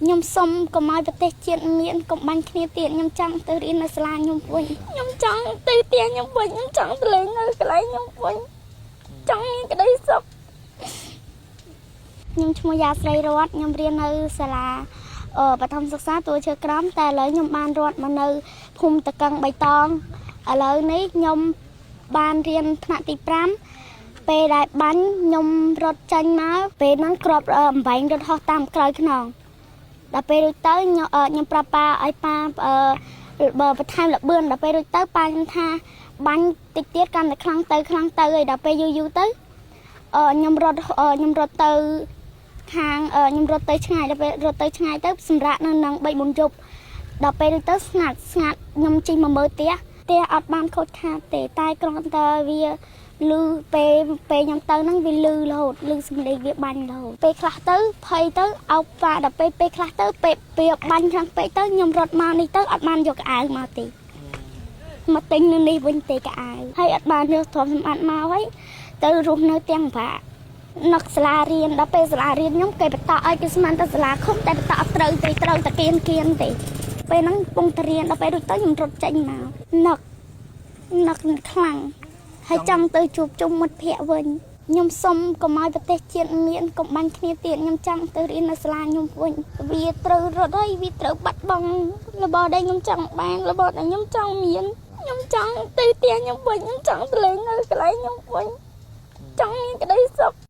ខ្ញុំសុំកុំឲ្យប្រទេសជាតិមានកុំបាញ់គ្នាទៀតខ្ញុំចង់ទៅរៀននៅសាលាខ្ញុំវិញខ្ញុំចង់ទៅផ្ទះខ្ញុំវិញខ្ញុំចង់ទៅលេងនៅកន្លែងខ្ញុំវិញចង់មានក្តីសុខខ្ញុំឈ្មោះយ៉ាស្រីរតខ្ញុំរៀននៅសាលាអឺបឋមសិក្សាទួលឈើក្រមតែឥឡូវខ្ញុំបានរត់មកនៅភូមិតកឹងបៃតងឥឡូវនេះខ្ញុំបានរៀនថ្នាក់ទី5ពេលដែលបាញ់ខ្ញុំរត់ចេញមកពេលហ្នឹងគ្រាប់អំបែងរត់ហោះតាមក្រោយខ្នង ដល់ពេលរួចទៅខ្ញុំអឺខ្ញុំប្រាប់ប៉ាឲ្យប៉ាអឺបើបន្ថែមលបឿនដល់ពេលរួចទៅប៉ាខ្ញុំថាបាញ់តិចទៀតកាន់តែខ្លាំងទៅខ្លាំងទៅហើយដល់ពេលយូរយូរទៅអឺខ្ញុំរត់អឺខ្ញុំរត់ទៅខាងអឺខ្ញុំរត់ទៅឆ្ងាយដល់ពេលរត់ទៅឆ្ងាយទៅសម្រាប់នៅនឹង3 4យប់ដល់ពេលរួចទៅស្ងាត់ស្ងាត់ខ្ញុំជិះមកមើលផ្ទះផ្ទះអត់បានខូចខាតទេតែគ្រាន់តែវាលឺពេលពេលខ្ញុំទៅហ្នឹងវាលឺរហូតលឺសំឡេងវាបាញ់រហូតពេលខ្លះទៅភ័យទៅអោបប៉ាដល់ពេលពេលខ្លះទៅពេលពេលបាញ់ខ្លាំងពេកទៅខ្ញុំរត់មកនេះទៅអត់បានយកខោអាវមកទេមកទិញនៅនេះវិញទេខោអាវហើយអត់បានយកទ្រព្យសម្បត្តិមកហើយទៅរស់នៅទាំងបាក់នឹកសាលារៀនដល់ពេលសាលារៀនខ្ញុំគេបន្តឲ្យគេស្មានតែសាលាឃុំតែបន្តអត់ត្រូវទេត្រូវតែគៀនគៀនទេពេលហ្នឹងកំពុងតែរៀនដល់ពេលរួចទៅខ្ញុំរត់ចេញមកនឹកនឹកខ្លាំង ហើយចង់ទៅជួបជុំមិត្តភ័ក្តិវិញខ្ញុំសុំកុំឲ្យប្រទេសជាតិមានកុំបាញ់គ្នាទៀតខ្ញុំចង់ទៅរៀននៅសាលាខ្ញុំវិញវាត្រូវរត់ហើយវាត្រូវបាត់បង់របស់ដែលខ្ញុំចង់បានរបស់ដែលខ្ញុំចង់មានខ្ញុំចង់ទៅផ្ទះខ្ញុំវិញខ្ញុំចង់ទៅលេងនៅកន្លែងខ្ញុំវិញចង់មានក្តីសុខ។